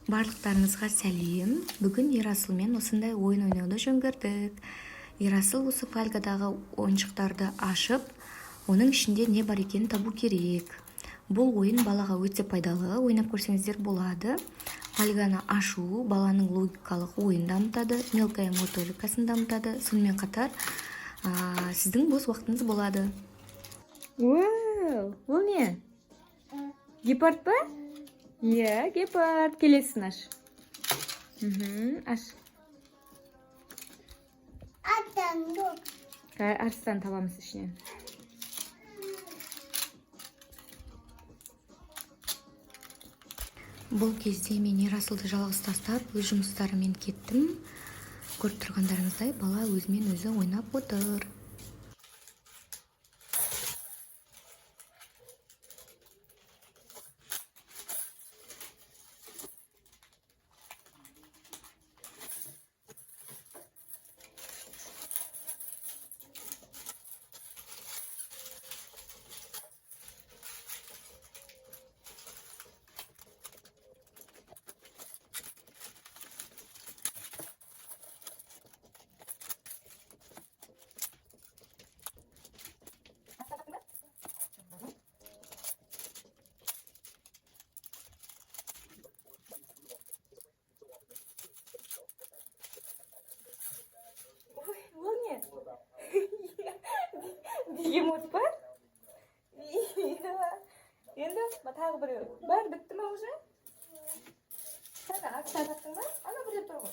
Барлықтарыңызға сәлем! Бүгін Ерасылмен осындай ойын ойнауды жөн көрдік. Ерасыл осы фольгадағы ойыншықтарды ашып, оның ішінде не бар екенін табу керек. Бұл ойын балаға өте пайдалы, ойнап көрсеңіздер болады. Фольганы ашу баланың логикалық ойын дамытады, мелкая моторикасын дамытады, сонымен қатар сіздің бос уақытыңыз болады. Вау, бұл не? Гепард па? Иә, гепард. Келесін аш. Аш. Аттан жоқ. Арыстан табамыз ішінен. Бұл кезде мен Ерасылды жалғыз тастап, өз жұмыстарыммен кеттім. Көріп тұрғандарыңыздай, бала өзімен өзі ойнап отыр. Ой, ол не? Бегемот па? Иә. Енді тағы біреу. Бәрі бітті ма уже? Қане, арыстан таптың ба? Ана біреу тұр ғой.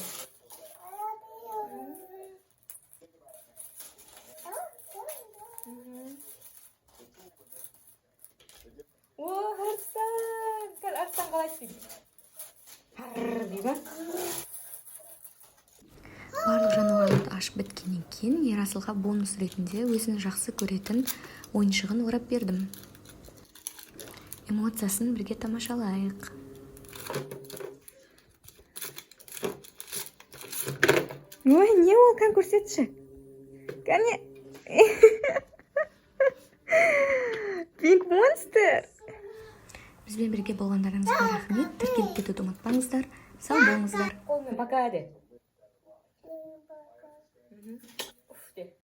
О, арыстан! Кәл, арыстан қалай істейді? Арр дей ма? Барлық жануарларды ашып біткеннен кейін Ерасылға бонус ретінде өзінің жақсы көретін ойыншығын орап бердім. Эмоциясын бірге тамашалайық. Ой, не ол, кән, көрсетші. Кәне. Пинк Монстр. Бізбен бірге болғандарыңызға рахмет! Тіркеліп кетуді ұмытпаңыздар. Сау болыңыздар! Қолмен пока де. Уф де.